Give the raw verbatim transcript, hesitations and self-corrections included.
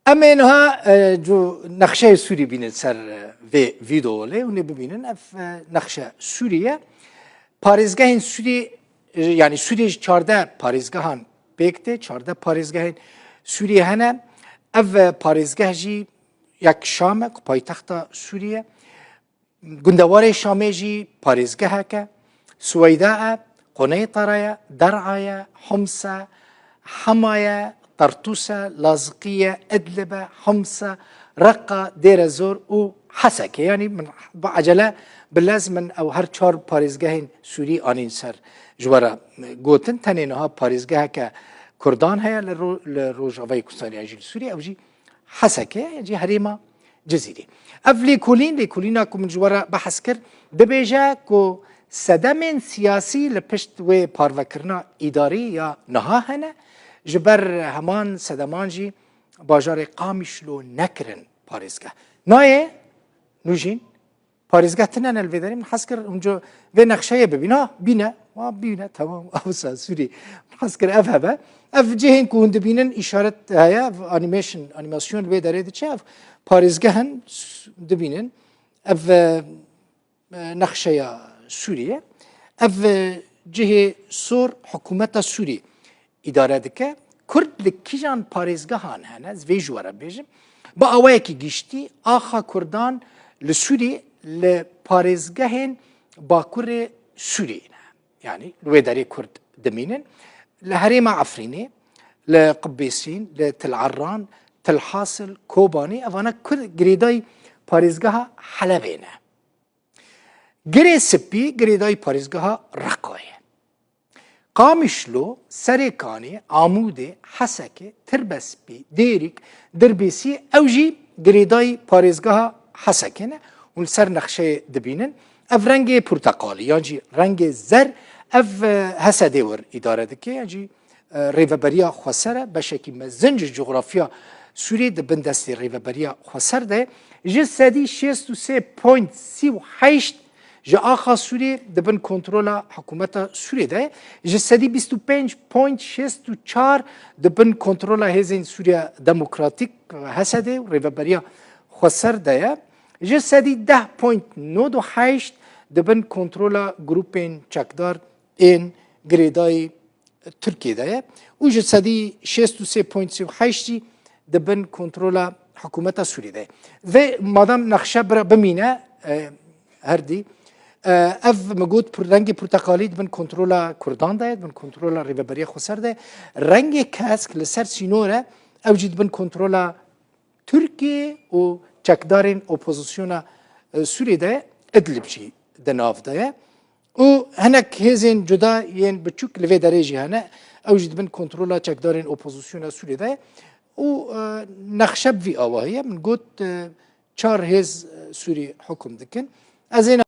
Em ê niha, e, cu nexşeyê Sûrî bînin ser, e, vê vîdeolê, hûn ê bibînin. Ev, e, nexşe Sûrî ye. Parêzgehên Sûrî, e, yanî Sûriyê ji çardeh parêzgehan pêk tê, çardeh parêzgehên Sûriyê hene. Ev, e, parêzgeh jî yek Şam e, ku paytexta Sûriyê ye. Gundewarê Şamê jî parêzgehek e. Suweyda e, Quneytara ye, Der'a ye, Homs e, Hema ye, Tartûs e, Laziqî ye, Idlib e, Homs e, Reqa, Dêre Zor û Hesek e. Yanî min bi ecele, bi lez min ew her çar parêzgehên Sûrî anîn ser ji we re gotin. Tenê niha parêzgeheke Kurdan heye li ro-, li Rojavayê Kurdistan, yan jî li Sûriyê, ew jî Heseke, yan jî herêma Cizîrê. Ev lêkolîn, lêkolîna ku min ji we re behs kir, dibêje ku sedemên siyasî li pişt wê parvekirina îdarî ya niha hene, ji ber heman sedeman jî bajarê Qamişlo nekirin parêzgeh. Nayê, Nûjîn, parêzgeh tune ne li vê derê, min hez kir hûn vê nexşeyê bibîn. Ha, bîne. Ha, bîne, temam. Wisa Sûrî. Min hez kir ev hebe. Ev cihên ku hûn dibînin, îşaret heye, ev animation, animasyon li vê derê diçe, ev parêzgeh in, s-, dibînin. Ev, e, e, nexşeya Sûrî ye. Ev, e, cihê sor hikûmeta Sûrî îdare dike. Kurd li kîjan parêzgehan hene, ez vê ji we re bêjim. Bi awayekî giştî, axa Kurdan li Sûrî li parêzgehên Bakurê Sûrî ne. Yanî li wê derê Kurd dimînin. Li herêma Efrînê, li Qibêsîn, li Til Erran, Til Hasil, Kobanî, evana Kurd girêdayî parêzgeha Helebê ne. Girê Spî girêdayî parêzgeha Reqayê. Qamişlo, Serêkanê, Amûdê, Hesekê, Tirbespî, Dêrîk, Dirbêsî, ew jî girêdayî parêzgeha Hesekê ne. Hûn li ser nexşeyê dibînin. Ev rengê porteqalî, yan jî rengê zer, ev, e, Hesedê wir îdare dike, yan jî e, Rêveberiya Xweser e, beşekî mezin ji cografya Sûriyê di bin destê Rêveberiya Xweser de ye. Ji sedî şêst û sê point sî û heşt ji axa Sûriyê di bin kontrola hikûmeta Sûriyê de ye. Ji sedî bîst û pênc point şêst û çar di bin kontrola Hêzên Sûriya Demokratîk, H S D, û Rêveberiya Xweser de ye. Ji sedî deh point nod û heşt di bin kontrola grûpên çekdar ên girêdayî Tirkiyê de ye û ji sedî şêst û sê point sî û heşt jî di bin kontrola hikûmeta Sûriyê de ye. Vê madem nexşe bira bimîne, e, herdî, e, ev min got pir-, rengê porteqalî di bin kontrola Kurdan de ye, di bin kontrola Rêveberiya Xweser de ye. Rengê kesk li ser sînor e, ew jî di bin kontrola Tirkiye û çekdarên opozisyona, e, Sûriyê de ye, Idlib jî di nav de ye. Û hinek hêzên cuda yên biçûk li vê derê jî hene. Ew jî di bin kontrola çekdarên opozisyona Sûriyê de ye. Û, e, nexşe bi vî awahî ye. Min got, e, çar hêz, e, Sûrî hukm dikin. Ez ê